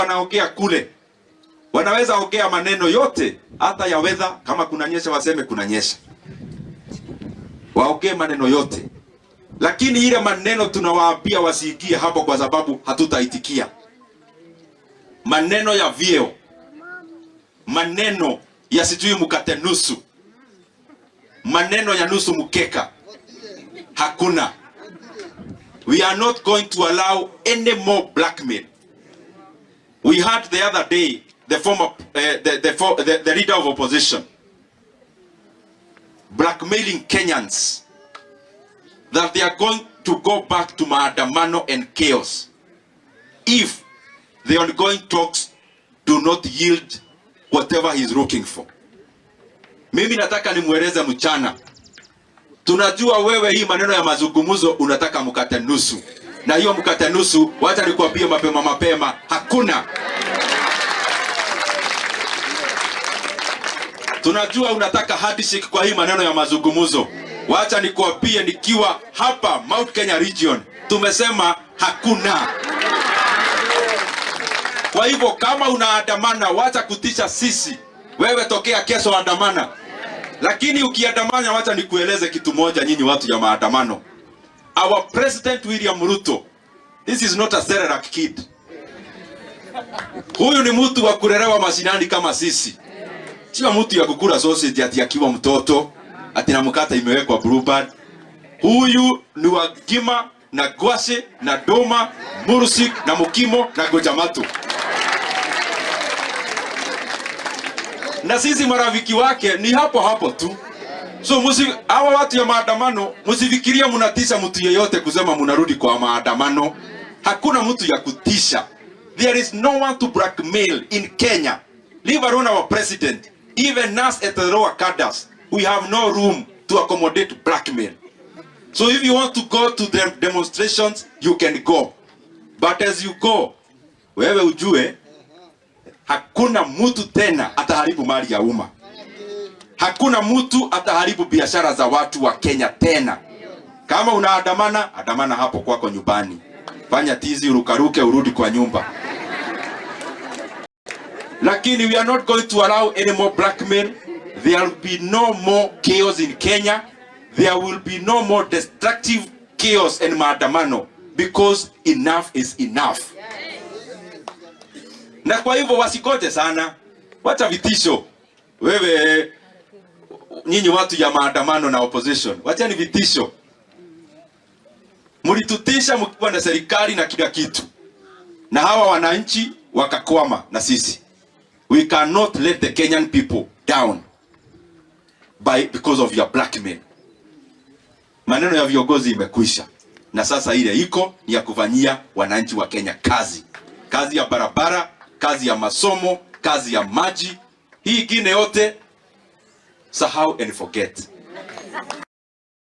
Wanaongea kule wanaweza ongea maneno yote, hata ya weather. Kama kunanyesha waseme kunanyesha, waongee maneno yote, lakini ile maneno tunawaambia wasiingie hapo, kwa sababu hatutaitikia. Maneno ya vyeo, maneno ya sijui mkate nusu, maneno ya nusu mkeka, hakuna. We are not going to allow any more blackmail. We heard the other day the former, the leader of opposition blackmailing Kenyans that they are going to go back to maandamano and chaos if the ongoing talks do not yield whatever he is looking for. Mimi nataka nimweleze mchana, tunajua wewe hii maneno ya mazungumzo unataka mkate nusu, na hiyo mkate nusu, wacha nikuambie mapema mapema, hakuna. Tunajua unataka handshake kwa hii maneno ya mazungumzo. Wacha nikuambie nikiwa hapa Mount Kenya Region, tumesema hakuna. Kwa hivyo kama unaandamana, wacha kutisha sisi. Wewe tokea kesho andamana, lakini ukiandamana, wacha nikueleze kitu moja, nyinyi watu ya maandamano. Our President William Ruto, this is not a Cerelac kid. Huyu ni mtu wa kulelewa mashinani kama sisi. Sio mtu ya kukula sausage ati akiwa mtoto ati na mkate imewekwa Blue Band. Huyu ni wa Gima na Gwashe na Doma, Mursik na Mukimo na Gojamato. Na sisi marafiki wake ni hapo hapo tu. So hawa watu ya maandamano msifikirie mnatisha mtu yeyote kusema mnarudi kwa maandamano. Hakuna mtu ya kutisha. There is no one to blackmail in Kenya. Leave alone our president. Even us at the lower cadres, we have no room to accommodate blackmail. So if you want to go to the demonstrations, you can go. But as you go, wewe ujue hakuna mtu tena ataharibu mali ya umma. Hakuna mtu ataharibu biashara za watu wa Kenya tena. Kama unaandamana, andamana hapo kwako nyumbani. Fanya tizi, urukaruke, urudi kwa nyumba. Lakini we are not going to allow any more blackmail. There will be no more chaos in Kenya. There will be no more destructive chaos and maandamano because enough is enough. Na kwa hivyo wasigoje sana, wacha vitisho. Wewe nyinyi watu ya maandamano na opposition, wachani vitisho. Mlitutisha mkiwa na serikali na kila kitu, na hawa wananchi wakakwama na sisi. We cannot let the Kenyan people down by because of your blackmail. Maneno ya viongozi imekwisha, na sasa ile iko ni ya kufanyia wananchi wa Kenya kazi, kazi ya barabara, kazi ya masomo, kazi ya maji. Hii ingine yote sahau and forget.